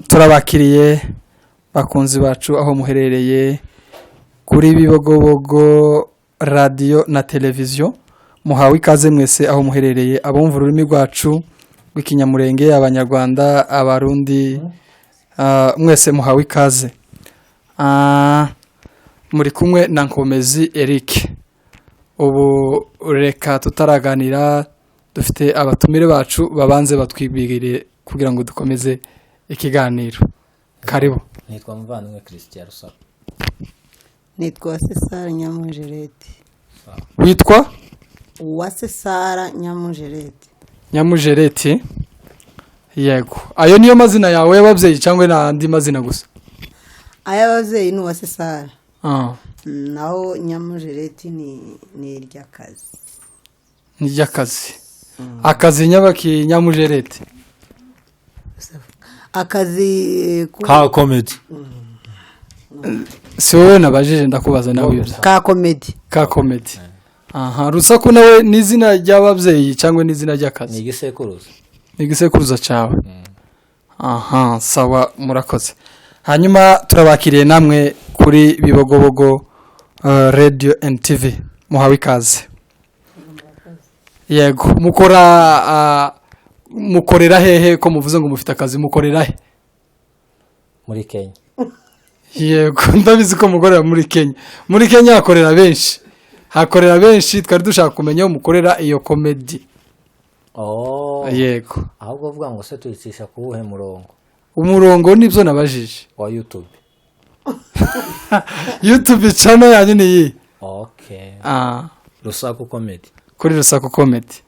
Turabakiriye bakunzi bacu aho muherereye kuri Bibogobogo Radiyo na Televiziyo. Muhawe ikaze mwese aho muherereye, abumva ururimi rwacu rw'Ikinyamurenge, Abanyarwanda, Abarundi, mwese muhawe ikaze. Muri kumwe na Nkomezi Eric. Ubu reka tutaraganira, dufite abatumire bacu babanze batwibwirire kugira ngo dukomeze ikiganiro. Karibu. Nitwa Muvandimwe Christian Rusaku. Nitwa Sesara Nyamujereti. Witwa? Uwase Sara Nyamujereti. Nyamujereti, yego. Ayo niyo mazina yawe y'ababyeyi cyangwa n'andi mazina gusa? Ay'ababyeyi ni Uwase Sara. Naho Nyamujereti ni iry'akazi. Ni iry'akazi. Akazi nyabaki, Nyamujereti? Akazi ka comedy. Si wowe nabajije, ndakubaza nawe ibyo. Ka comedy. Ka comedy, aha. Rusaku nawe ni izina ry'ababyeyi cyangwa ni izina Ni ry'akazi? Igisekuruza. Ni igisekuruza cyawe. Aha, sawa, murakoze. Hanyuma turabakiriye namwe kuri Bibogobogo Radio and TV, muhawe ikaze. Yego, mukora mukorera hehe? Ko muvuze ngo mufite akazi, mukorera he? Muri Kenya. Yego, ndabizi ko mukorera muri Kenya. Muri Kenya hakorera benshi, hakorera benshi. Twari dushaka kumenya aho mukorera iyo comedy. Oh. Yego. Ahubwo uvuga ngo se tuyicisha ku wuhe murongo? Umurongo nibyo nabajije. Wa YouTube. YouTube channel yanyu ni iyi? Okay. Ah. Rusaku Comedy. Kuri Rusaku Comedy.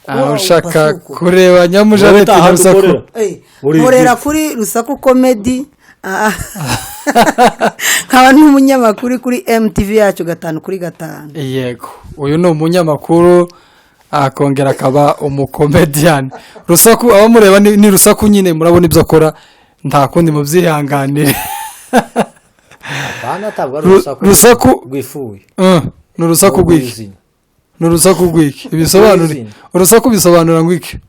Wow, ushaka Basuku. kureba Nyamujareti na Rusaku. Nkorera kuri Rusaku Comedy. Nkaba n'umunyamakuru kuri MTV yacu gatanu kuri gatanu. Yego, uyu ni umunyamakuru, akongera akaba umukomediyani. Rusaku, abamureba ni Rusaku nyine, murabona ibyo akora, nta kundi, mubyihanganire. Bana, ntabwo ari urusaku Rusaku. rwifuye. Ni urusaku rw'iki? Rw'izina. Ni urusaku rw'iki? Ibisobanuro. Rw'izina. Urusaku bisobanura ngo iki?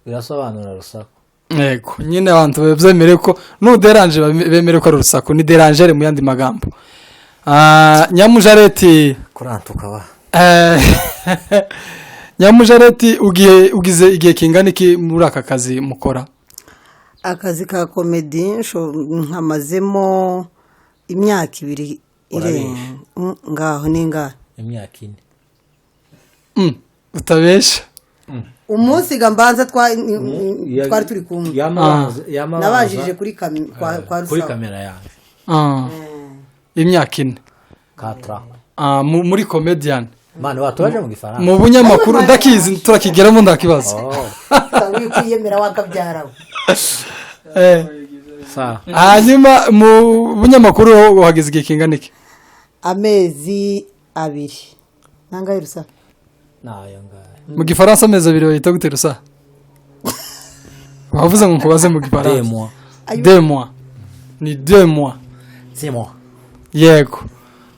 Birasobanura rusaku. Yego nyine, abantu babyemere ko nuderanje, bemere ko ari urusaku, ni derangere mu yandi magambo. Nyamujareti. Kurantuka wa. Nyamujareti, ugiye ugize igihe kingana iki muri aka kazi mukora? Akazi ka comedy nkamazemo imyaka 2 irenga. Ngaho ni ngaho. Imyaka 4. Utabesha. Umunsi ga mbanza twari turi kumwe. Yamabanza. Nabajije kuri kwa kuri Rusaku. Kamera yanjye. Imyaka 4. Katra. Muri comedian. Mani watubaje mu Gifaransa. Mu bunyamakuru ndakizi, turakigeramo, ndakibaza. Oh. Wikwiyemera wakabyara we. Sa. Hanyuma mu bunyamakuru uhageze igihe kingana iki? Amezi 2 nangahe, Rusaku? Nayo ngayo. Mu Gifaransa amezi 2 bayita gute, Rusa? Wavuze ngo nkubaze mu Gifaransa. 2 mois. 2 mois, ni 2 mois. 6 mois. Yego.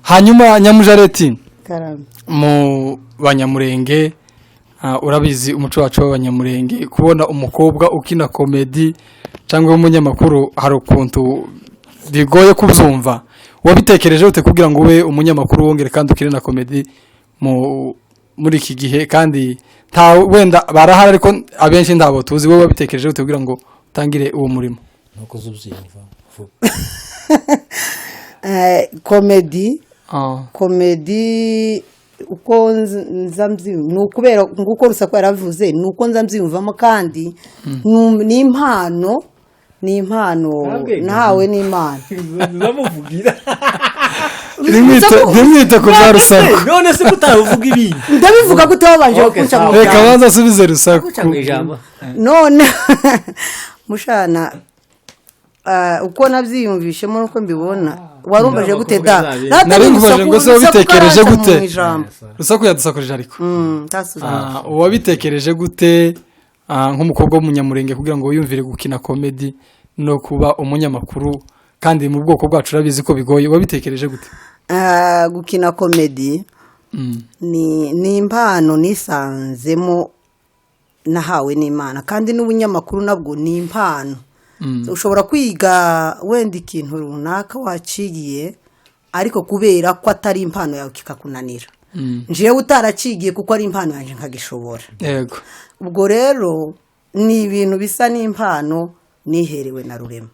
Hanyuma Nyamujareti, Karame. mu Banyamurenge, urabizi umuco wacu w'Abanyamurenge, kubona umukobwa ukina comedy cyangwa umunyamakuru hari ukuntu bigoye kubyumva. Wabitekereje ute kugira ngo ube umunyamakuru wongere kandi ukine na comedy muri iki gihe? Kandi nta wenda barahari, ariko abenshi ntabo tuzi. Wowe wabitekereje ute kugira ngo utangire uwo murimo? Nuko uzubyiyumva vuba. Comedy, comedy uko nza ni ukubera nguko Rusaku yaravuze, ni uko nza mbyiyumvamo, kandi ni impano nahawe n'Imana. Ndamuvugira. Ntimwite ku bya Rusaku. None se kutavuga ibindi? Ndabivuga gute wabanje Okay, kunca mu sawa. Reka ijambo? abanza asubize Rusaku. Guca mu ijambo. None mushana, uko nabyiyumvishemo nuko mbibona. Warumvaje gute da? Nari Nari nkubajije ngo se wabitekereje gute? Mu ijambo. Rusaku yadusakurije ariko. Tasubiza. Wabitekereje gute, nk'umukobwa w'Umunyamurenge, kugira ngo wiyumvire gukina comedy no kuba umunyamakuru? Kandi mu bwoko bwacu urabizi ko bigoye. Wabitekereje gute? Gukina comedy ni impano nisanzemo nahawe n'Imana, kandi n'ubunyamakuru nabwo ni impano. Ushobora kwiga wenda ikintu runaka wacigiye, ariko kubera ko atari impano yawe kikakunanira. Njyewe utaracigiye kuko ari impano yanjye nkagishobora. Ubwo rero ni ibintu bisa n'impano niherewe na Rurema.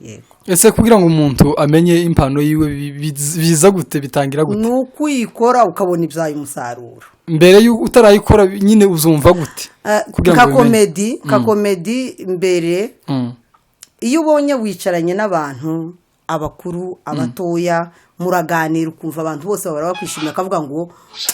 Yego. Ese kugira ngo umuntu amenye impano yiwe biza gute, bitangira gute? Ni ukuyikora ukabona ibyaye umusaruro. Mbere y'uko utarayikora nyine uzumva gute kugira Nka ngo ubimenye? komedi, nka komedi mbere, iyo ubonye wicaranye n'abantu abakuru, abatoya, muraganira, ukumva abantu bose bahora bakwishimira, akavuga ngo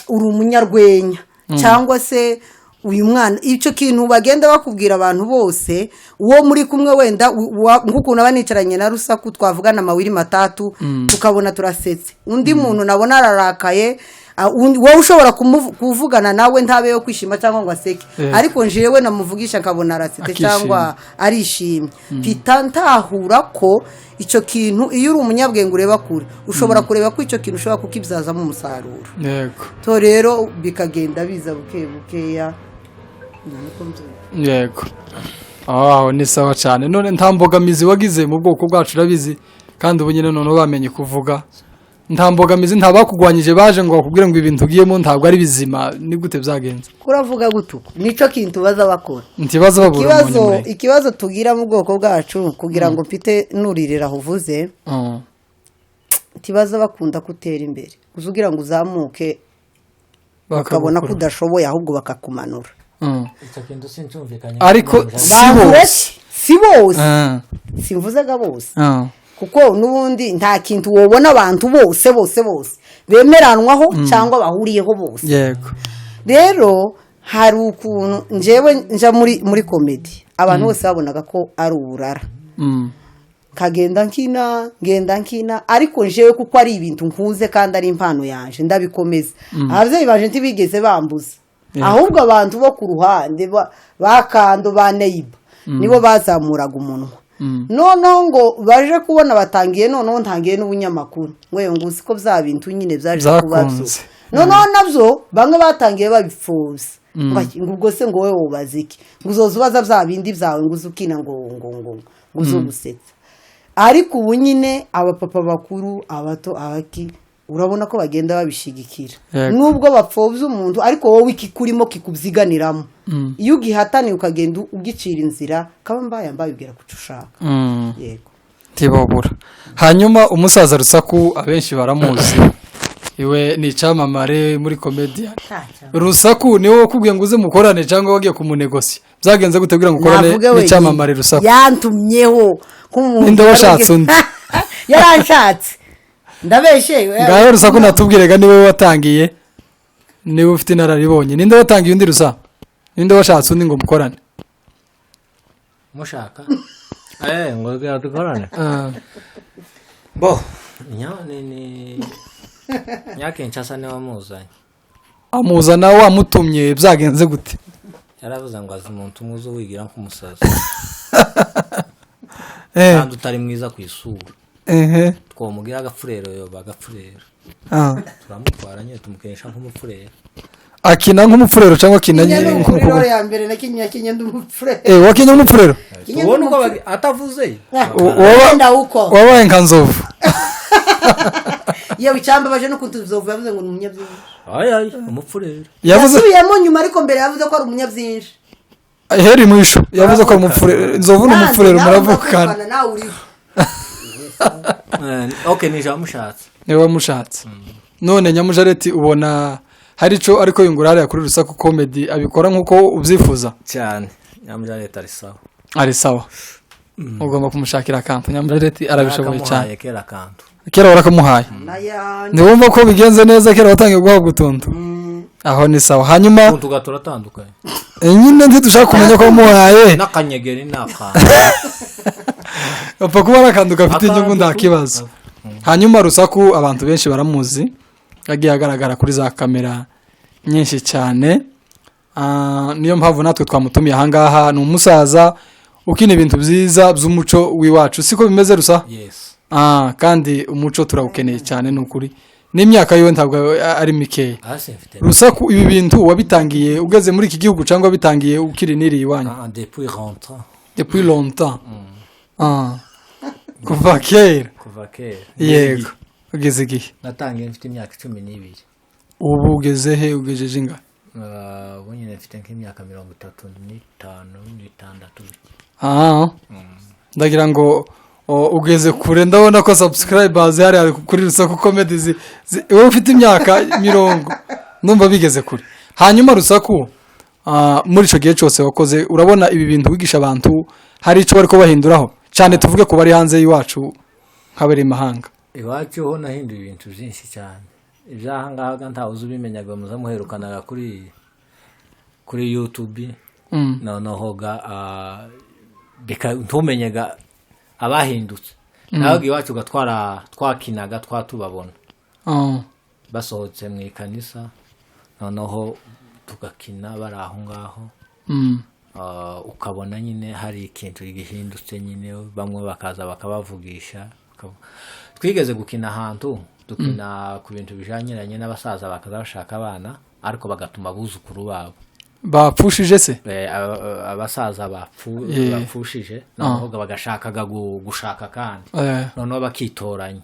uri umunyarwenya cyangwa se uyu mwana, icyo kintu bagenda bakubwira abantu bose uwo muri kumwe, wenda nk'ukuntu aba nicaranye na Rusaku, twavugana amawiri matatu tukabona turasetse, undi muntu nabona ararakaye, wowe ushobora kuvugana nawe ntabe yo kwishima cyangwa ngo aseke, ariko njyewe namuvugisha nkabona arasetse Akishima. cyangwa arishimye, mpita ntahura ko icyo kintu, iyo uri umunyabwenge ureba kure, ushobora kureba ko icyo kintu ushobora kukibyazamo umusaruro. To rero bikagenda biza buke bukeya. Niko mbyumva. Yego, aho ni sawa cyane. None nta mbogamizi wagize mu bwoko bwacu? Urabizi kandi ubu nyine noneho bamenye kuvuga, nta mbogamizi, nta bakugwanyije baje ngo bakubwire ngo ibintu ugiyemo ntabwo ari bizima? Ni gute byagenze? Kuravuga gutuku nicyo kintu baza bakora. Ntibaza babura Ikibazo, umunyamurenge. ikibazo tugira mu bwoko bwacu, kugira ngo mfite nuririra aho uvuze, ntibaza bakunda kutera imbere. Uza ugira ngo uzamuke, bakabona ko Bakagukura. udashoboye, ahubwo bakakumanura. Icyo kintu sincyumvikanye. Ariko si Bantu bose. Si bose, simvuzaga bose, kuko n'ubundi nta kintu wobona abantu bose bose bose bemeranwaho cyangwa bahuriyeho bose. Rero hari ukuntu njyewe nja muri komedi, abantu bose babonaga ko ari uburara. Nkagenda nkina, ngenda nkina, ariko njyewe kuko ari ibintu nkunze kandi ari impano yanje, ndabikomeza. Ababyeyi banje ntibigeze bambuza, ahubwo abantu bo ku ruhande ba kando, ba neighbor, nibo bazamuraga umunwa. Noneho ngo baje kubona batangiye, noneho ntangiye n'ubunyamakuru, ngo ngo uzi ko bya bintu nyine byaje kuba byo. Byakunze. Noneho nabyo bamwe batangiye babipfuza, ngo ubwo se ngo wowe wubaza iki, ngo uzoza ubaza bya bindi byawe, ngo uze ukina, ngo uze gusetsa. Ariko ubu nyine abapapa bakuru, abato, abaki, urabona ko bagenda babishigikira. Nubwo bapfobya umuntu, ariko wowe ikikurimo kikubyiganiramo, iyo ugihataniye ukagenda ugicira inzira, kaba mbaye mbaye ubwira kuco ushaka. Yego. Ntibabura. Hanyuma umusaza Rusaku abenshi baramuzi, iwe ni icyamamare muri komediya. Rusaku niwe wakubwiye ngo uze mukorane cyangwa wagiye kumunegosiya? Byagenze gute kugira ngo ukorane Navuge wenyine. n'icyamamare Rusaku? Yantumyeho nk'umuntu. Ninde washatse undi? Yaranshatse, ndabeshe? Ngaho Rusaku natubwirega, niwe watangiye, niwe ufite inararibonye. Ninde watangiye undi, Rusa? Ninde washatse undi ngo mukorane? Mushaka ngo dukorane? Ah. Bo ni Nyakinshasa niwe wamuzanye. Amuzana wamutumye? Byagenze gute? Yaravuze ngo azi umuntu umwe uzi wigira nk'umusazi kandi utari mwiza ku isura, twamubwira agapfurero yoba agapfurero. Turamutwara nyine, tumukenesha nk'umupfurero. Akina nk'umupfurero cyangwa akina Nyine ni ukuri, nk'umukobwa? Role ya mbere nakinye, yakinye ndi umupfure. Wakinye nk'umupfurero? Tubone uko atavuze. Wenda uko Wabaye nka Nzovu. Yewe, icyambabaje no kuntu Nzovu yavuze ngo ni umunyabyinshi. Ay ay, umupfurero. Yavuze? Yasubiyemo nyuma, ariko mbere yavuze ko ari umunyabyinshi. Heri mwisho yavuze ko ari umupfurero. Nzovu ni umupfurero. Nawe Muravukana. muravukana, nawe uriho. Ok, ni ijambo mushatse. Niwe wamushatse. None Nyamujareti, ubona hari ico ariko yungura hariya kuri Rusaku Comedy? Abikora nk'uko ubyifuza? Cyane, Nyamujareti ari sawa. Ari sawa. Ugomba kumushakira akantu. Nyamujareti arabishoboye cyane. Yarakamuhaye kera akantu. Kera warakamuhaye? N'ayandi. Ntiwumva ko bigenze neza? Kera watangiye guhabwa utuntu. Aho ni sawa. Hanyuma Utuntu turatandukanye. Nyine ntidushaka kumenya ko wamuhaye. N'akanyegeri ni akantu. Apfa kuba ari akantu gafite inyungu, nta Akantu. kibazo. Hanyuma Rusaku abantu benshi baramuzi, yagiye agaragara kuri za kamera nyinshi cyane. Niyo mpamvu natwe twamutumiye ahangaha. Ni umusaza ukina ibintu byiza by'umuco w'iwacu, siko bimeze, Rusa? Yes. Kandi umuco turawukeneye cyane, ni ukuri. N'imyaka yiwe ntabwo ari mikeya. Hasi mfite. Rusaku, ibi bintu wabitangiye ugeze muri iki gihugu cyangwa wabitangiye ukiri n'iri iwanyu? Ah, depuis longtemps. Depuis longtemps. Kuva kera. Kuva kera. Yego, ugeze igihe. Natangiye mfite imyaka 12. Ubu ugeze he, ugejeje inga? Ubu nyine mfite nk'imyaka 35 n'itandatu. Ndagira ngo ugeze kure, ndabona ko subscribers hari kuri Rusaku Comedy, wowe ufite imyaka 40, ndumva bigeze kure. Hanyuma Rusaku, muri ico gihe cyose wakoze, urabona ibi bintu wigisha abantu hari ico bariko bahinduraho cyane, tuvuge ko bari hanze y'iwacu nk'abari mahanga? Iwacu ho nahinduye ibintu byinshi cyane. Ibyaha ngaha ntawe uzubimenyaga, muza muherukanaga kuri YouTube. Noneho ga ntumenyaga abahindutse. Naho iwacu gatwara twakinaga twatubabona basohotse mu ikanisa, noneho tugakina bari aho ngaho. Ukabona nyine hari ikintu gihindutse nyine, bamwe bakaza bakabavugisha. Twigeze gukina ahantu, dukina ku bintu bijanyiranye n'abasaza bakaza bashaka abana, ariko bagatuma abuzukuru babo bapfushije se, abasaza bapfushije, noneho bagashakaga gushaka kandi noneho bakitoranya,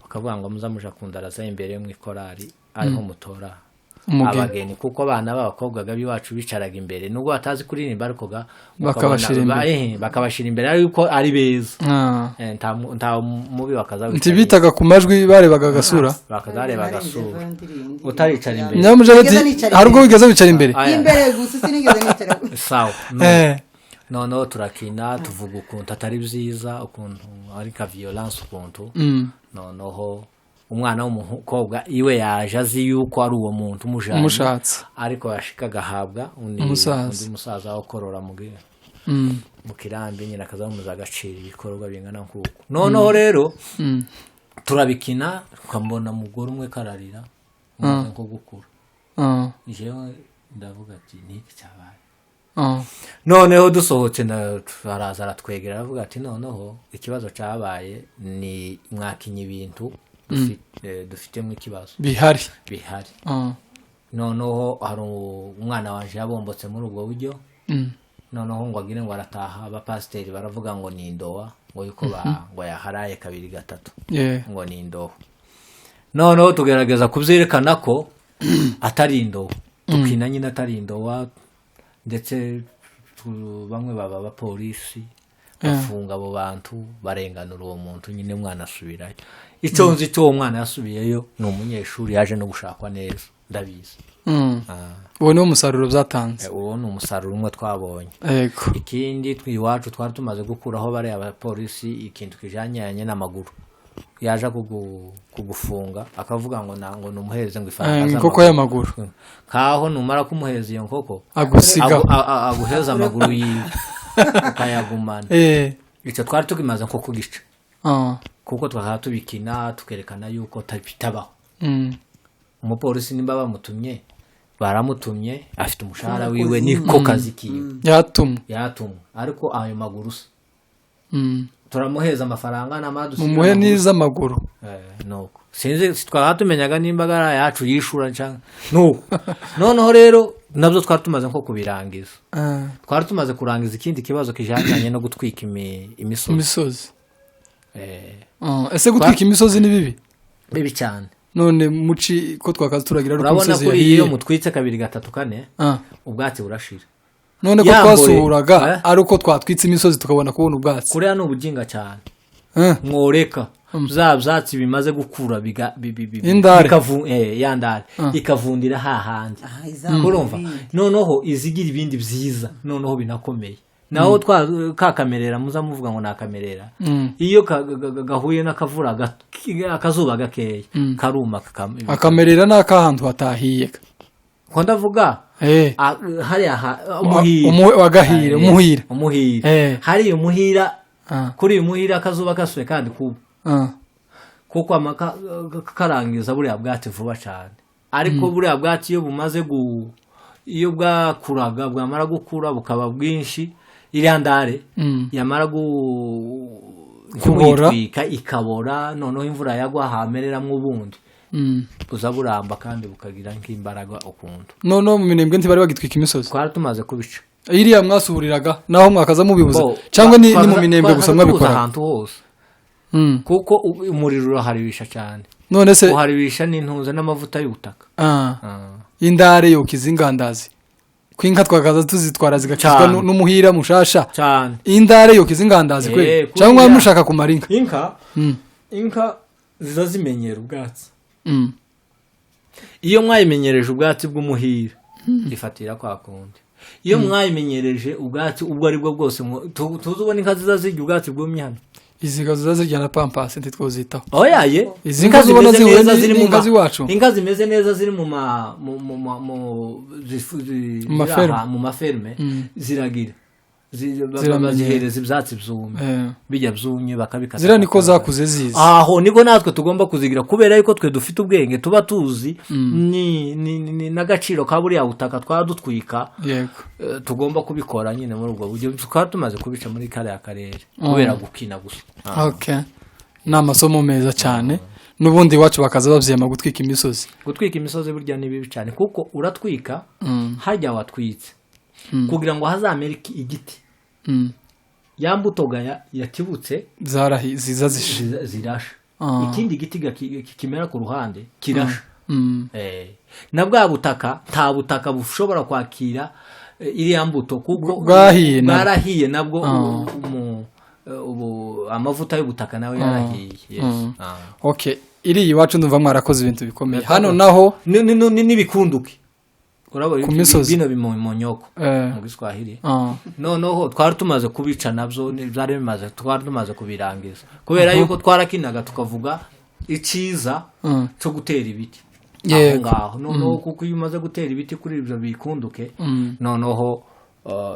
bakavuga ngo muza muja kundaraza imbere mu ikorari ariho mutora abageni, kuko abana b'abakobwa b'iwacu bicaraga imbere nubwo batazi kuririmba, ariko bakabashira imbere ariko ari beza. Nta mubi bakaza ntibitaga ku majwi, barebaga agasura, bakazareba agasura utaricara imbere. Hari ubwo wigeze wicara imbere? Imbere gusa sinigeze nicara. Sawa. Noneho turakina tuvuga ukuntu atari byiza, ukuntu ari ka violence, ukuntu noneho umwana w'umukobwa iwe yaje azi yuko ari uwo muntu umushatse, ariko yashika agahabwa undi musaza wo korora mu kirambi nyine, akazamuza agaciro ibikorwa bingana nkuko. Noneho rero turabikina, tukambona mugore umwe kararira umaze nko gukura. Jewe ndavuga ati niki cyabaye? Noneho dusohotse araza aratwegera aravuga ati noneho ikibazo cyabaye ni mwakinye ibintu dufitemo ikibazo bihari. Noneho hari umwana wanje yabombotse muri ubwo buryo. Noneho ngo agire ngo arataha, abapasiteri baravuga ngo ni indowa, ngo yuko ngo yaharaye 2 3, ngo ni indowa. Noneho tugerageza kubyerekana ko atari indowa, tukina nyine atari indowa, ndetse bamwe baba abapolisi bafunga abo bantu, barenganura uwo muntu nyine, umwana asubirayo. Icyo nzi cyo uwo mwana yasubiyeyo ni umunyeshuri, yaje no gushakwa neza, ndabizi. Uwo ni umusaruro byatanze. Uwo ni umusaruro umwe twabonye. Ikindi iwacu twari tumaze gukuraho bariya abapolisi ikintu kijanyanye n'amaguru, yaje kugufunga akavuga ngo ngo numuheze ngo ifaranga z'amaguru, y'amaguru. Kaho numara kumuheza iyo nkoko agusiga aguheza amaguru yiwe ukayagumana. Icyo twari tukimaze nko kugica, kuko twakaba tubikina tukerekana yuko bitabaho. Umupolisi nimba bamutumye, baramutumye afite umushahara wiwe, niko kazi kiwe, yatumwe, ariko ayo maguru se turamuheza amafaranga n'amadusiga mumuhe niza amaguru. Nuko sinzi twaba tumenyaga nimba gara yacu yishura cyangwa nuko. Noneho rero nabyo twari tumaze nko kubirangiza. Twari tumaze kurangiza ikindi kibazo kijanye no gutwika imisozi. Ese gutwika imisozi ni bibi? Bibi cyane. None muci ko twakaza turagira ari umusozi yahiye. Iyo mutwitse 2 3 4 ubwatsi burashira. None ko twasuraga ari uko twatwitse imisozi tukabona kubona ubwatsi. Kuriya ni ubujinga cyane. Mworeka za byatsi bimaze gukura yandare ikavundira hahandi. Urumva noneho izigira ibindi byiza, noneho binakomeye. Naho kakamerera muza muvuga ngo nakamerera, iyo gahuye n'akavura akazuba gakeya karuma akamerera n'akahantu hatahiye. Ko ndavuga hariya umuhira umuhira hari umuhira kuri umuhira akazuba kasuye kandi kuba kuko karangiza buriya bwatsi vuba cyane. Ariko buriya bwatsi iyo bumaze iyo bwakuraga bwamara gukura bukaba bwinshi, iriya ndare yamara kubitwika ikabora, noneho imvura yagwa hamereramo ubundi buza buramba kandi bukagira nk'imbaraga ukuntu. Noneho mu Minembwe ntibari bagitwika imisozi, twari tumaze kubica. Iriya mwasuhuriraga naho mwakaza mubibuza cyangwa ni mu Minembwe gusa mwabikora ahantu hose? Kuko umuriro uraharibisha cyane. None se uharibisha n'intuze n'amavuta y'ubutaka. Indare yokiza ingandazi kwinka twakaza tuzitwara zigakizwa n'umuhira mushasha cyane. Indare yokiza ingandazi kwe cyangwa mushaka kumara inka. Inka ziza zimenyera ubwatsi. Iyo mwayimenyereje ubwatsi bw'umuhira ifatira kwa kundi. Iyo mwayimenyereje ubwatsi ubwo ari bwo bwose tuzi ubona inka ziza zirya ubwatsi bwumye hano. Izi nka ziza zirya na pampasi ntitwozitaho. Oyaye, izi nka zibona zimeze ziri mu nka inka zimeze neza ziri mu maferme ziragira bazihereza ibyatsi byumye bijya byumye bakabikata. Zira niko zakuze zizi. Aho niko natwe tugomba kuzigira kubera yuko twe dufite ubwenge tuba tuzi ni n'agaciro ka buriya butaka twadutwika. Yego, tugomba kubikora nyine muri ubwo buryo tukaba tumaze kubica muri kariya karere kubera gukina gusa. Okay, ni amasomo meza cyane. N'ubundi iwacu bakaza babyema gutwika imisozi. Gutwika imisozi burya ni bibi cyane kuko uratwika hajya watwitse kugira ngo hazamere igiti. Ya mbuto yatibutse ziza zirasha. Ikindi giti kimera ku ruhande kirasha. Na bwa butaka nta butaka bushobora kwakira iriya mbuto kuko bwarahiye nabwo amavuta y'ubutaka nawe yarahiye. Okay, iri iwacu ndumva mwarakoze ibintu bikomeye. Hano naho n'ibikunduke ku misozi bino bimonyoko mu Giswahili. Noneho twari tumaze kubica nabyo byari bimaze twari tumaze kubirangiza kubera yuko twarakinaga tukavuga icyiza cyo gutera ibiti aho ngaho. Noneho kuko iyo umaze gutera ibiti kuri ibyo bikunduke noneho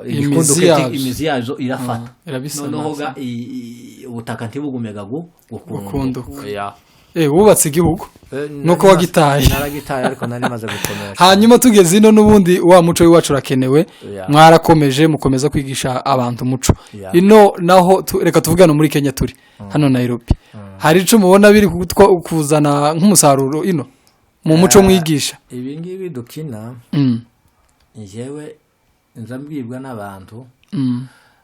ibikunduke imizi yazo irafata. Noneho ubutaka ntibugumega gukunduka. Wubatse igihugu nuko wagitaye. Naragitaye ariko nari maze gukomera. Hanyuma tugeze ino n'ubundi wa muco w'iwacu urakenewe. Mwarakomeje mukomeza kwigisha abantu umuco. Ino naho reka tuvugane muri Kenya turi hano Nairobi. Hari ico mubona biri kuzana nk'umusaruro ino mu muco mwigisha? Ibi ngibi dukina njyewe nza mbwibwa n'abantu.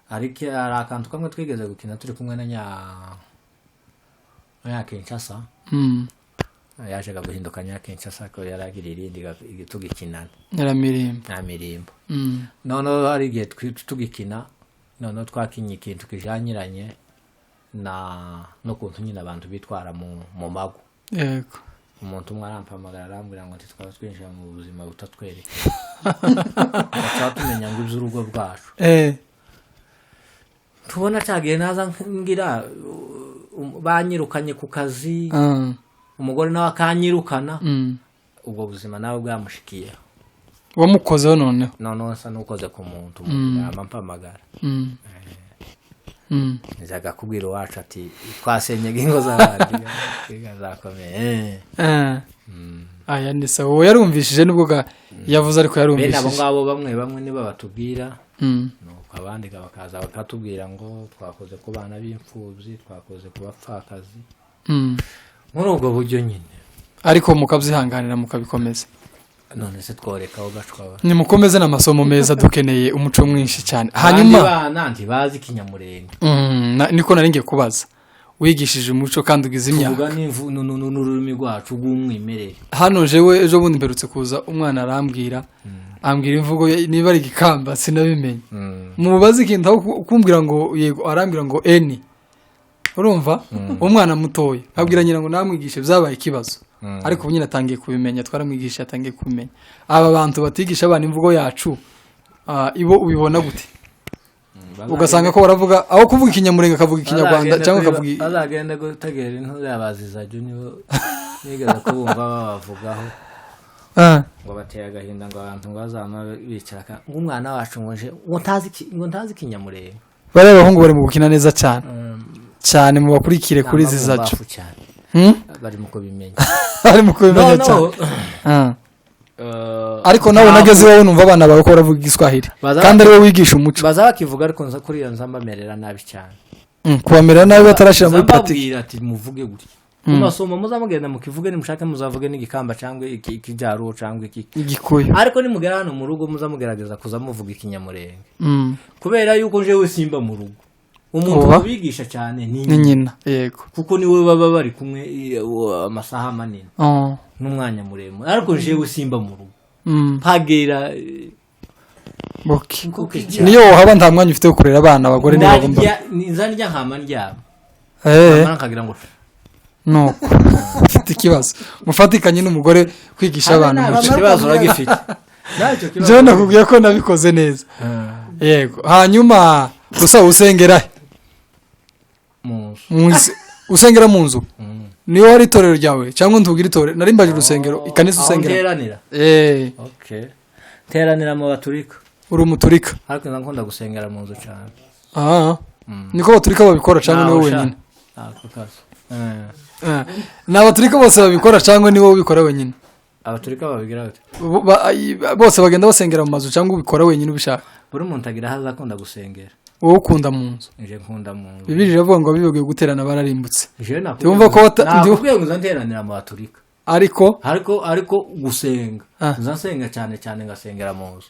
Ariko hari akantu kamwe twigeze gukina turi kumwe na Kinshasa. Yaje guhinduka Kinshasa ko yaragira irindi tugikinana nyaramirimbo. Noneho hari igihe tugikina noneho twakinye ikintu kijanyiranye na no kuntu nyine abantu bitwara mu mago. Yego, umuntu umwe arampamagara arambwira ngo twaba twinjira mu buzima butatwereka twaba tumenya ngo iby'urugo rwacu. Tubona cyagiye naza ngira banyirukanye ku kazi, umugore nawe akanyirukana. Ubwo buzima nawe bwamushikiye. Wamukozeho noneho? Noneho nsa n'ukoze ku muntu ampamagara. Nzaga kubwira iwacu ati twasenyega ingo z'abandi zakomeye. Aya ni sawa yarumvishije nubwo yavuze ariko yarumvishije. Bene abo ngabo bamwe nibo batubwira. Nuko abandi bakaza bakatubwira ngo twakoze ku bana b'imfubyi, twakoze ku bapfakazi. Muri ubwo buryo nyine. Ariko mukabyihanganira mukabikomeza. None se tworeka aho gacwa. Nimukomeze n'amasomo meza dukeneye umuco mwinshi cyane. Hanyuma abana ntibazi Kinyamurenge. Niko nari ngiye kubaza. Wigishije umuco kandi ugize imyaka. Tuvuga n'ururimi rwacu rw'umwimerere. Hano jewe ejo bundi mperutse kuza umwana arambwira ambwira imvugo niba ari gikamba sinabimenye. Mubaze ikintu aho kumbwira ngo yego arambwira ngo eni. Urumva umwana mutoya abwira nyina ngo namwigishe byabaye ikibazo. Ariko ubu nyine atangiye kubimenya twaramwigisha atangiye kubimenya. Aba bantu batigisha abana imvugo yacu ibo ubibona gute? Ugasanga ko baravuga aho kuvuga Ikinyamurenge akavuga Ikinyarwanda cyangwa akavuga azagenda gutegera intu yabaziza jyo nibo nigeze kubumva babavugaho. Ngo bateye agahinda ngo abantu ngo bazama bicara ngo umwana wacu ngo nje ngo ntazi Ikinyamurenge. Bari abahungu bari mu gukina neza cyane. Cyane mu bakurikire kuri zizacu. Bari mu kubimenya. Bari mu kubimenya cyane. Ariko nawe nageze iwawe numva abana bawe ko baravuga Igiswahili kandi ari wowe wigisha umuco. Baza bakivuga ariko nza kuri iyo nza mbamerera nabi cyane. Kubamerera nabi batarashira muri pratique. Mbabwira ati muvuge gutya. Mu masomo muzamugenda mukivuge, nimushake muzavuge n'igikamba cyangwa ikijaruo cyangwa iki Igikuyu. Ariko nimugera hano mu rugo muzamugerageza kuza muvuga ikinyamurenge. Kubera yuko jewe simba mu rugo, umuntu ubigisha cyane ni nyina. Yego, kuko niwe baba bari kumwe amasaha manini n'umwanya muremure, ariko jewe simba mu rugo mpagera. Niyo wahaba nta mwanya ufite wo kurera abana, abagore nibo bagomba. Nza nkama ndyama. Nkagira ngo nuko ufite ikibazo mufatikanye n'umugore kwigisha abana umuco. Ikibazo uragifite. Nacyo kibazo. Je nakubwiye ko nabikoze neza. Yego. Hanyuma gusa usengera mu nzu. Usengera mu nzu. Niyo wari itorero ryawe cyangwa ntugira itorero? Nari mbaje urusengero, ikanisa usengera. Teranira. Okay. Teranira mu baturika. Uri umuturika. Ariko nkunda gusengera mu nzu cyane. Niko baturika babikora cyangwa niwe wenyine? Ni abaturika bose babikora cyangwa niwe ubikora wenyine? Abaturika babigira bate? Bose bagenda basengera mu mazu cyangwa ubikora wenyine ubishaka? Buri muntu agira aho azakunda gusengera. Wowe ukunda mu nzu? Nje nkunda mu nzu. Bibiliya iravuga ngo abibagiwe guterana bararimbutse. Ndumva ko nakubwiye ngo nteranira mu baturika. Ariko gusenga nzasenga cyane cyane ngasengera mu nzu.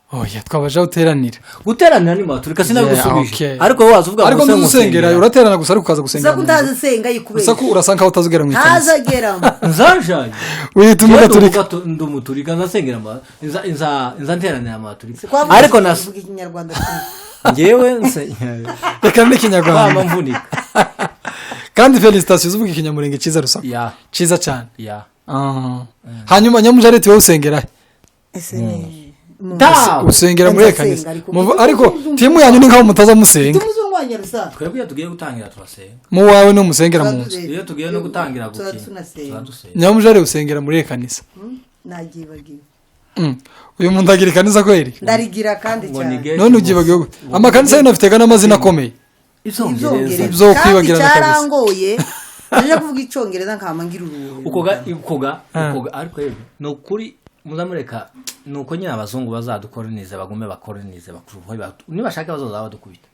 Oya, twabaje uteranira. Guteranira ni maturika sinagusubije. Ariko wowe wazuvuga ngo ariko usengera uraterana gusa ariko ukaza gusengera. Uza kutazisenga yikubera. Usa ko urasa nkaho utazugera mu ikanisa. Ntazageramo. Nzajaye. Wita umugaturika. Ndi umuturika nzasengera nza nteranira maturika. Ariko nasuvuga ikinyarwanda. Ngewe nse reka n'ikinyarwanda. Mama mvunika. Kandi félicitations uvuga ikinyamurenge cyiza Rusaku. Cyiza cyane. Hanyuma Nyamujareti wowe usengera ese ni usengera muri kanisa. Ariko timu yanyu ni nkaho mutaza musenga. Twebwe iyo tugiye gutangira turasenga. Mu wawe no musengera mu nzu. Iyo tugiye no gutangira gukina Nyamujare usengera muri kanisa. Nagibagiwe. Uyu muntu agira kanisa kweri? Ndarigira kandi cyane. None ugibagiwe gute? Amakanisa yo nafite kana amazina akomeye. Ibyongereza. Kwibagirana kabisa. Cyarangoye. Nje kuvuga icyongereza nkama ngira uruhu. Ukoga ariko yego no kuri muzamureka nuko nyine abazungu bazadukoronize bagume bakoronize bakuruho nibashaka bazoza badukubita.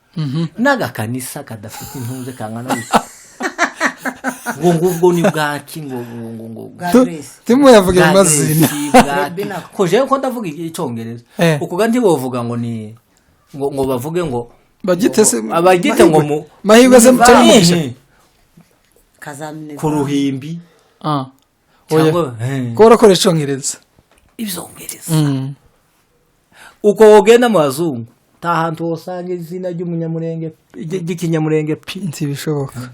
N'agakanisa kadafite intunze kangana gutya. Ngo ngubwo ni bwaki ngo ngo timu yavuga amazina. Ko jewe ko ndavuga icyongereza. Ukuga ntibovuga ngo ni ngo bavuge ngo bagite se abagite ngo mu mahirwe se cyangwa kazamine ku ruhimbi. Oya. Ko urakoresha icyongereza. Ibyongereza. Uko wogenda mu bazungu ta hantu usanga izina ry'umunyamurenge ry'ikinyamurenge pi ntibishoboka.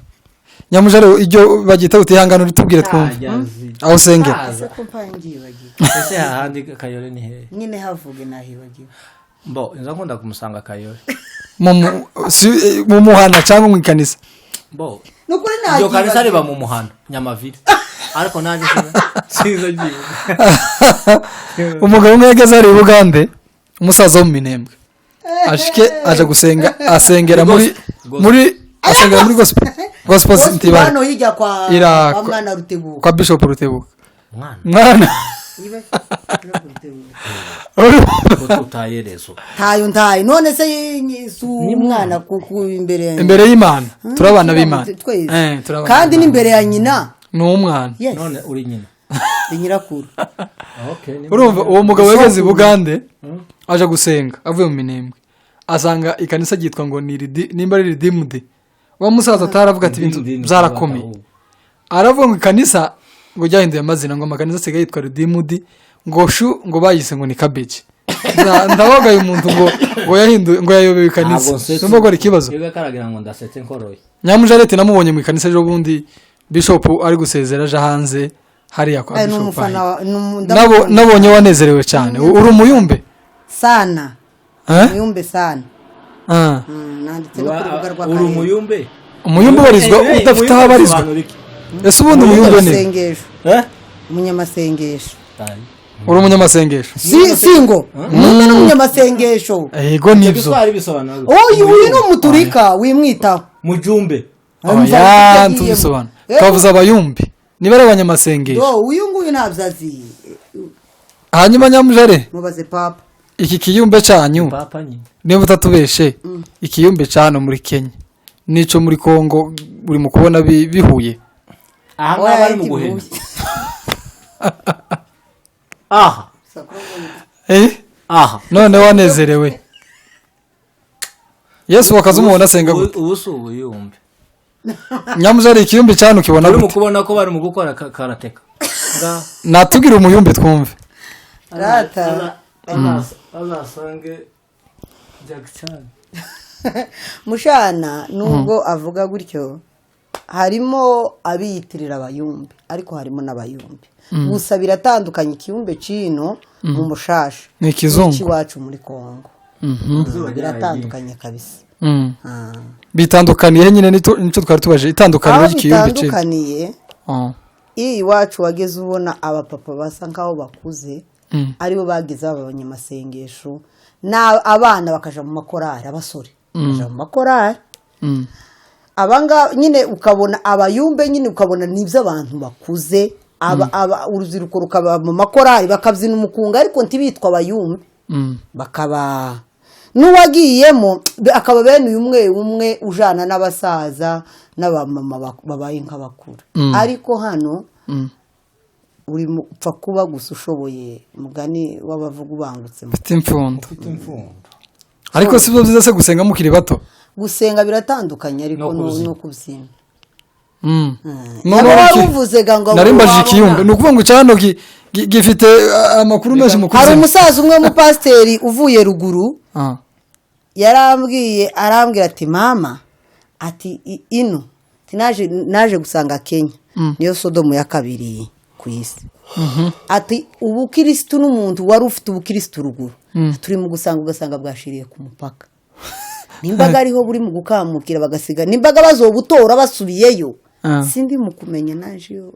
Nyamujare iryo bagita utihangana ritubwire twumve. Aho usengera. Ese ko mpangibagiwe. Ese hahandi Kayore ni hehe? Nyine havuge nahibagiwe. Mbo inza nkunda kumusanga Kayore. Mu muhana cyangwa mu ikanisa? Mbo. Nukuri nagiye. Iryo kanisa riba mu muhana Nyamavire. Ariko naje sinza giye. Umugabo umwe yageze ari Bugande, umusaza wo mu Minembwe. Ashike aje gusenga asengera muri asengera muri gospel ntibari. Hano hirya kwa mwana Rutebuka. Kwa Bishop Rutebuka. Mwana. Utayerezo. Tayo ntayo none se su mwana kuku imbere y'Imana turabana b'Imana. Kandi n'imbere ya nyina. Ni umwana. None uri nyina. Ni nyirakuru. Okay. Urumva uwo mugabo yageze Bugande aje gusenga avuye mu Minembwe. Asanga ikanisa ryitwa ngo ni nimba ari Redeemed. Wa musaza ataravuga ati ibintu byarakomeye. Aravuga ngo ikanisa ngo ryahinduye amazina ngo amakanisa asigaye yitwa Redeemed ngo shu ngo bayise ngo ni cabbage. Ndabaga uyu muntu ngo yahinduye ngo yayobewe ikanisa. Numva ko ari ikibazo. Yego karagira ngo ndasetse nkoroye. Nyamujareti namubonye mu ikanisa ejo bundi Bishop ari gusezera aje hanze hariya kwa Bishop. Nabonye wanezerewe cyane. Uri umuyumbe? Sana. Umuyumbe sana. Nanditse no kurubuga rwa Uri umuyumbe? Umuyumbe barizwa udafite aho abarizwa. Ese ubundi umuyumbe ni? Umunyamasengesho. Uri umunyamasengesho? Singo. Ni umunyamasengesho. Yego nibyo. Oyu uyu ni umuturika wimwitaho. Mujumbe. Oya ntubisobanura. Twavuze abayumbi. Niba ari abanyamasengesho. Do uyu nguyu ntabyazi. Hanyuma Nyamujare. Mubaze papa. Iki kiyumbe cyanyu. Niba utatubeshe ikiyumbe cyano muri Kenya nico muri Kongo uri mu kubona bihuye. Aha ngaha bari mu guhena. Aha. Aha. None wanezerewe. Yesu wakaza umuntu asenga gute? Ubu si ubuyumbe. Nyamuzari ikiyumbi cyane ukibona gute? Uri mu kubona ko bari mu gukora karateka. Natubwira umuyumbe twumve. Rata. Azasange Jack Chan. Mushana nubwo avuga gutyo harimo abiyitirira abayumbe ariko harimo n'abayumbe. Gusa biratandukanye ikiyumbe cino mu mushasha ni kizungu iwacu muri Kongo. Biratandukanye kabisa. Bitandukaniye nyine nicyo twari tubaje itandukaniro ry'ikiyumbe cino. Bitandukaniye. Iwacu wageze ubona abapapa basa nkaho bakuze aribo bagize abanyamasengesho na abana bakaja mu makorari, abasore bakaja mu makorari. Abanga nyine ukabona abayumbe nyine ukabona nibyo abantu bakuze aba urubyiruko rukaba mu makorari bakabyina umukunga ariko ntibitwa abayumbe. Bakaba n'uwagiyemo akaba bene uyu umwe ujana n'abasaza n'abamama babaye nk'abakuru. Ariko hano uri upfa kuba gusa ushoboye mugani w'abavuga ubangutse mfite imfundo. Ariko si byo byiza se gusenga mukiri bato? Gusenga biratandukanye ariko no kubyina. Nari ikiyumbe ni ukuvuga ngo cyano gifite amakuru menshi mu kubyina. Hari umusaza umwe w'umupasiteri uvuye ruguru yarambwiye arambwira ati mama ati ino naje gusanga Kenya niyo Sodomu ya kabiri ku isi. Ati ubukirisitu n'umuntu wari ufite ubukirisitu ruguru turi mu gusanga ugasanga bwashiriye ku mupaka. Nimbaga ariho buri mu gukamukira bagasiga nimbaga bazobutora basubiyeyo. Sindi mu kumenya naje yo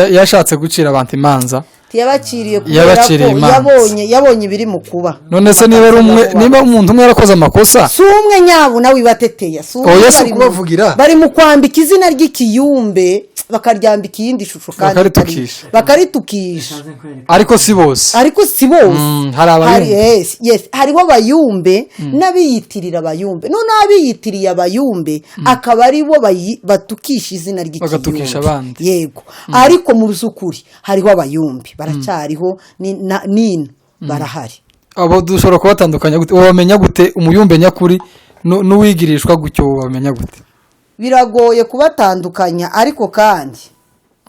yashatse gucira abantu imanza yabaciriye kubera ko yabonye ibiri mu kuba. None se niba ari umwe niba umuntu umwe yarakoze amakosa si umwe nyabo nawe ibateteya si umwe kubavugira bari mu kwambika izina ry'ikiyumbe bakaryambika iyindi shusho kandi bakaritukisha. Ariko si bose, ariko si bose. Hari abayumbe. Yes, hariho abayumbe n'abiyitirira abayumbe. None abiyitiriye abayumbe akaba ari bo batukisha izina ry'ikiyumbe bagatukisha abandi. Yego. Ariko mu by'ukuri hariho abayumbe baracyariho nino barahari. Abo dushobora kubatandukanya gute? Wamenya gute umuyumbe nyakuri n'uwigirishwa gutyo? Wamenya gute? Biragoye kubatandukanya ariko kandi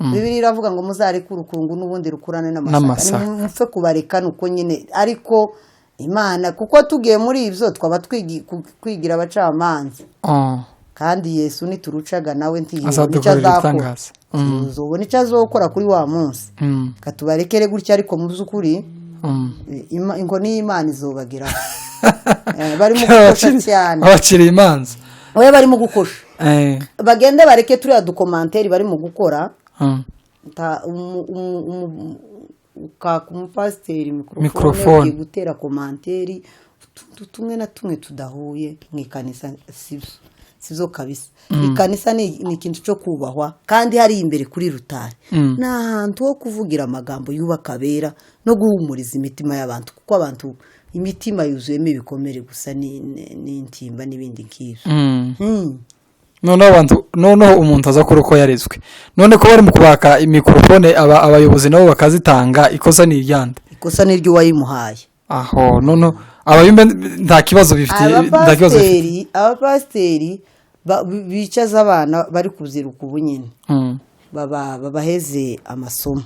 Bibiliya iravuga ngo muzareke urukungu n'ubundi rukurane n'amasaka. Mupfe kubareka nuko nyine ariko Imana kuko tugiye muri ibyo twaba kwigira abacamanza. Kandi Yesu niturucaga nawe ntiyibona icyo azakora. Tuzobona icyo azokora kuri wa munsi. Katubarekere gutya ariko mu by'ukuri inkoni y'Imana izobagira. Bari mu gukosha cyane. Abaciriye imanza. Oya bari mu gukosha. Bagende bareke turiya dukomanteri bari mu gukora. Umupasiteri mikrofone gutera komanteri tumwe na tumwe tudahuye mu ikanisa sibyo kabisa. Ikanisa ni ikintu cyo kubahwa kandi hari imbere kuri rutari. Ni ahantu ho kuvugira amagambo yubaka abera no guhumuriza imitima y'abantu kuko abantu imitima yuzuyemo ibikomere gusa n'intimba n'ibindi nk'ibyo. Noneho abantu noneho umuntu aza kuri uko yarezwe. None ko bari mu kubaka imikrofone abayobozi nabo bakazitanga ikosa ni iryande? Ikosa ni ry'uwayimuhaye. Aho noneho abayumbe nta kibazo bifite, nta kibazo bifite. Abapasiteri bicaza abana bari kubyiruka ubu nyine babaheze amasomo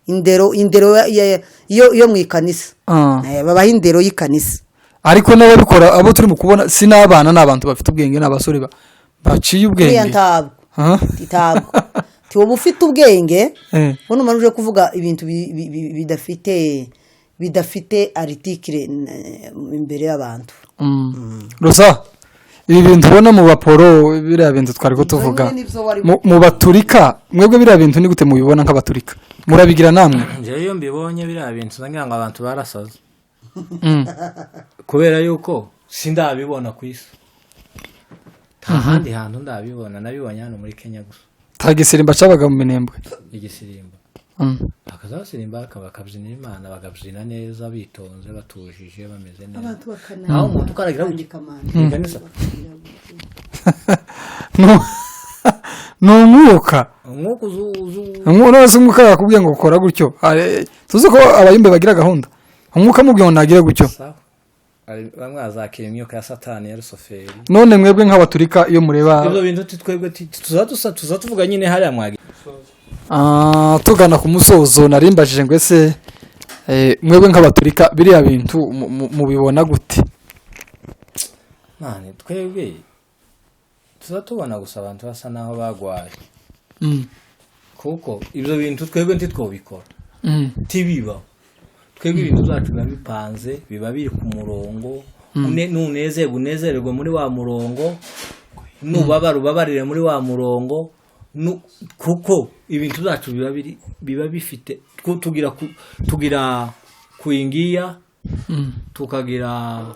indero yo mu ikanisa babaha indero y'ikanisa. Ariko n'ababikora abo turi mu kubona si n'abana n'abantu bafite ubwenge n'abasore baciye ubwenge. Ntabwo tiwo ufite ubwenge ubona umuntu uje kuvuga ibintu bidafite article imbere y'abantu. Rosa ibi bintu ubona mu baporo biriya bintu twari ko tuvuga mu baturika mwebwe biriya bintu ni gute mubibona nk'abaturika murabigira namwe? Njyewe iyo mbibonye biriya bintu ngira ngo abantu barasaze kubera yuko sindabibona ku isi. Nta handi hantu ndabibona, nabibonye hano muri Kenya gusa. Ta gisirimba cabaga mu Minembwe. Igisirimba bakazasirimba bakabyinira Imana bakabyina neza bitonze batujije bameze neza. Naho umuntu ukaragira ikanisa. Ni umwuka. Umwuka uzu None umwuka yakubwiye ngo ukora gutyo. Tuzi ko abayumbe bagira gahunda, umwuka amubwiye ngo nagire gutyo. Bamwe bazakira imyuka ya Satani ya Rusoferi. None mwebwe nk'abaturika, iyo mureba Ibyo bintu twebwe tuza tuvuga nyine hariya mwagi. Tugana ku musozo, narimbajije ngo ese mwebwe nk'abaturika biriya bintu mubibona gute? Mane, twebwe tuza tubona gusa abantu basa naho bagwaye, kuko ibyo bintu twebwe ntitwobikora, tibiba. Twebwe ibintu byacu biba bipanze, biba biri ku murongo. Nunezerwa unezererwe muri wa murongo, nubabara ubabarire muri wa murongo, kuko ibintu byacu biba bifite tugira kuingia, tukagira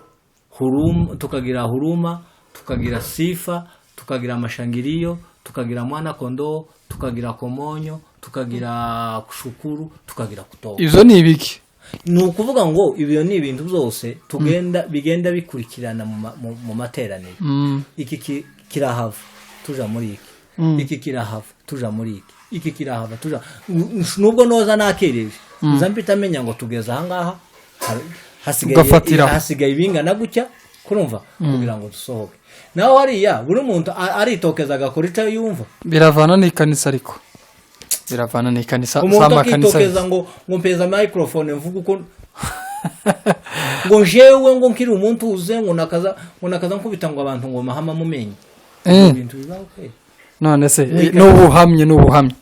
huruma, tukagira sifa, tukagira amashangiriyo, tukagira mwana kondoo, tukagira komonyo, tukagira kushukuru, tukagira kutoka. Ivyo ni ibiki? Ni ukuvuga ngo ibyo ni ibintu byose tugenda bigenda bikurikirana mu materaniro. Iki kirahava tuja muri iki, iki kirahava tuja muri iki, iki kirahava tuja. Nubwo noza nakereje nza mpita menya ngo tugeze aha ngaha, hasigaye ibingana gutya, kurumva, kugira ngo dusohoke. Naho hariya buri muntu aritokeza agakora icyo yumva. Biravana n'ikanisa, ariko biravana n'ikanisa. Umuntu akitokeza ngo mpeza microphone mvuga uko ngo jewe ngo nkiri umuntu uze ngo nakaza nkubita ngo abantu ngo mahama mumenye. Ibintu bibaho. None se n'ubuhamye.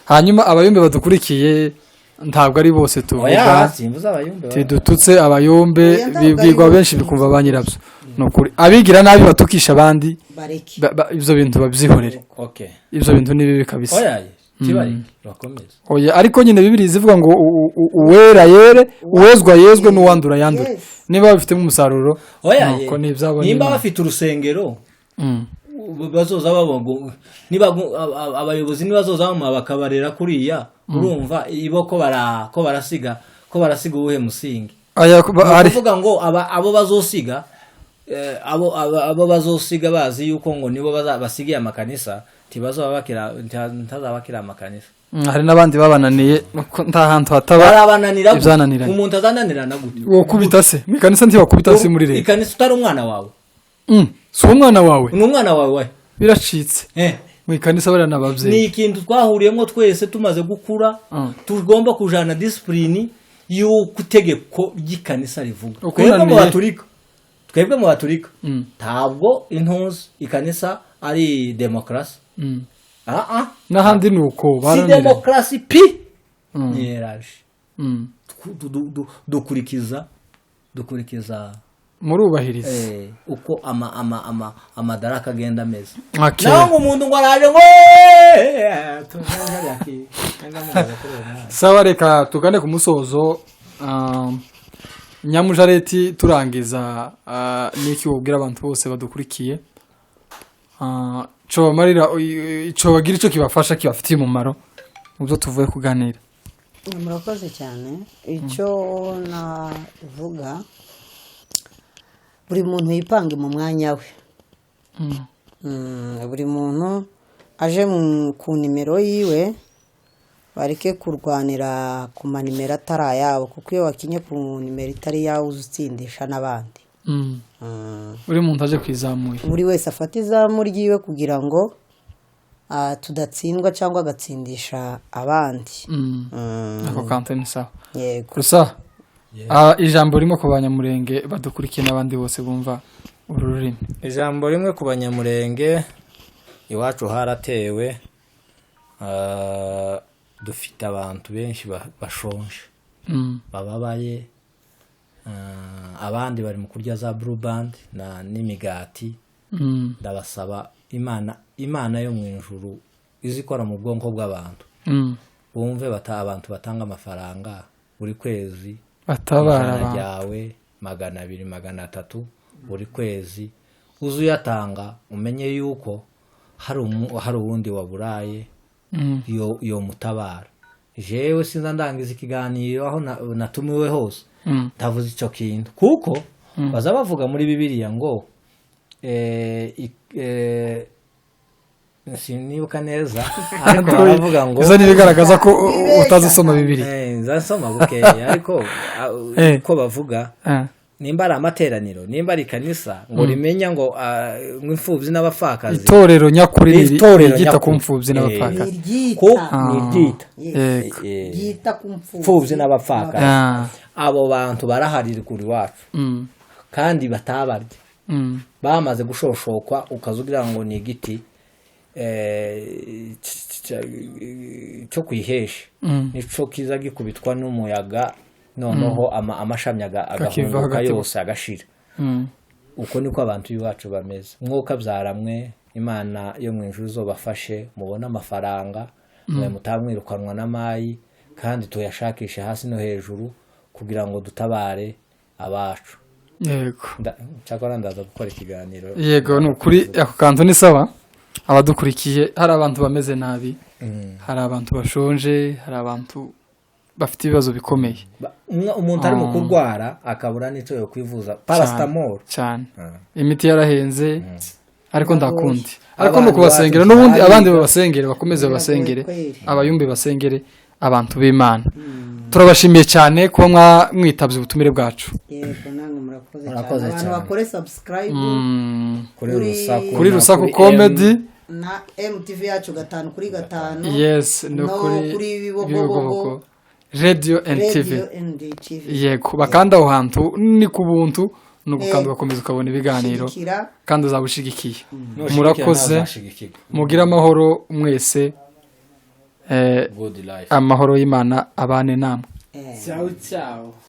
Hanyuma abayumbe badukurikiye ntabwo ari bose tuvuga, tidututse abayumbe, bibwirwa benshi bikumva ba nyirabyo. Nukuri abigira nabi batukisha abandi, ibyo bintu babyihorere. Ibyo bintu ni bibi kabisa. Oya, ariko nyine Bibiliya izivuga ngo uwera yere, uwezwa yezwe, n'uwandura yandure. Niba bafitemo umusaruro, nuko nimba bafite urusengero bazoza babongo, niba abayobozi nibazoza bakabarera kuriya, urumva ibo ko barasiga uwuhe musingi? Kuvuga ngo abo bazosiga, abo bazosiga bazi yuko ngo nibo basigiye amakanisa, ntazabakira amakanisa. Hari n'abandi babananiye nta hantu hataba ibyananiranye. Umuntu azananirana gute? Wokubita se mu ikanisa? Ntibakubita se muri leta. Ikanisa utari umwana wawe. Si umwana wawe? Ni umwana wawe. Biracitse. Mu ikanisa bariya ni ababyeyi. Ni ikintu twahuriyemo twese tumaze gukura, tugomba kujana disipurine y'uko itegeko ry'ikanisa rivuga. Twebwe mu baturika ntabwo intuzi ikanisa ari demokarasi. N'ahandi ni uko baranira. Si demokarasi pi ni eraje. Dukurikiza murubahiriza uko amadaraka agenda ameze. Naho ngo umuntu ngo araje ngo sawa, reka tugane ku musozo. Nyamujareti, turangiza n'iki wobwira abantu bose badukurikiye, cobamarira, cobagira ico kibafasha, kibafitiye umumaro mu byo tuvuye kuganira? Murakoze cyane. Icyo navuga, buri muntu yipange mu mwanya we. Buri muntu aje ku nimero yiwe, bareke kurwanira ku manimero atari ayabo, kuko iyo wakinye ku nimero itari yawe uzutsindisha n'abandi. Buri muntu aje kwizamuye, buri wese afata izamu ryiwe kugira ngo tudatsindwa cyangwa agatsindisha abandi. Ako kantu ni sawa. Yego. Gusa ijambo rimwe ku banyamurenge badukurikiye n'abandi bose bumva uru rurimi. Ijambo rimwe ku banyamurenge, iwacu haratewe, dufite abantu benshi bashonje, bababaye, abandi bari mu kurya za blue band n'imigati. Ndabasaba Imana yo mu ijuru izikora mu bwonko bw'abantu, bumve abantu batanga amafaranga buri kwezi, batabara ryawe 200 300 buri kwezi, uzuyatanga umenye yuko hari uwundi waburaye yo mutabara. Jewe sinza ndangiza ikiganiro aho natumiwe hose ntavuze ico kintu, kuko baza bavuga muri Bibiliya ngo Sinibuka neza, ariko baravuga ngo Izo ni ibigaragaza ko Bibeshya utazisoma cyane. Bibiliya. Nzasoma bukeya, ariko uko bavuga, nimba ari amateraniro, nimba ari ikanisa, ngo rimenya ngo ngo imfubyi n'abapfakazi. Itorero nyakuri Itorero ryita ku nyakuri. mfubyi n'abapfakazi. Ni Ko iryita. ni iryita. Yes. Yego. Ryita ku mfubyi Mfubyi n'abapfakazi. Abo bantu baraharira kuri iwacu kandi batabarya, bamaze gushoshokwa, ukaza ugira ngo ni igiti cyo kwihesha, nico kiza gikubitwa n'umuyaga, noneho amashami Kakiva agahunguka hagati. yose agashira. Uko niko abantu b'iwacu bameze. Mwuka byaramwe, Imana yo mu ijuru izobafashe mubone amafaranga, mwe mutamwirukanwa n'amayi, kandi tuyashakishe hasi no hejuru kugira ngo dutabare abacu. Yego. Cyakora ndaza gukora ikiganiro. Yego, ni ukuri ako kantu ni sawa. Abadukurikiye, hari abantu bameze nabi, hari abantu bashonje, hari abantu bafite ibibazo bikomeye. Umuntu ari mu kurwara akabura n'icyo yo kwivuza, paracetamol. Cyane, imiti yarahenze, ariko ndakundi, ariko Abantu ni ukubasengera bacu n'ubundi bariga. Abandi babasengere, bakomeze babasengere. Kweli. Abayumbi basengere abantu b'Imana. Turabashimiye cyane kuba mwitabye ubutumire bwacu. Yego, namwe murakoze cyane. Murakoze Abantu cyane. bakore subscribe Kuri Kuri Rusaku Kuri na Rusaku M. Comedy na MTV yacu 5/5. Yes, no No kuri kuri Bibogobogo. Bibogobogo Radio and TV. Radio and TV. Yego, bakanda aho hantu ni ku buntu, ni ugukanda ugakomeza ukabona ibiganiro. Shigikira. Kandi uzaba ushigikiye. Nushigikira Murakoze. nawe uzashigikirwa. Mugire amahoro mwese. Good life. Amahoro y'Imana abane namwe. Eh. Ciao ciao.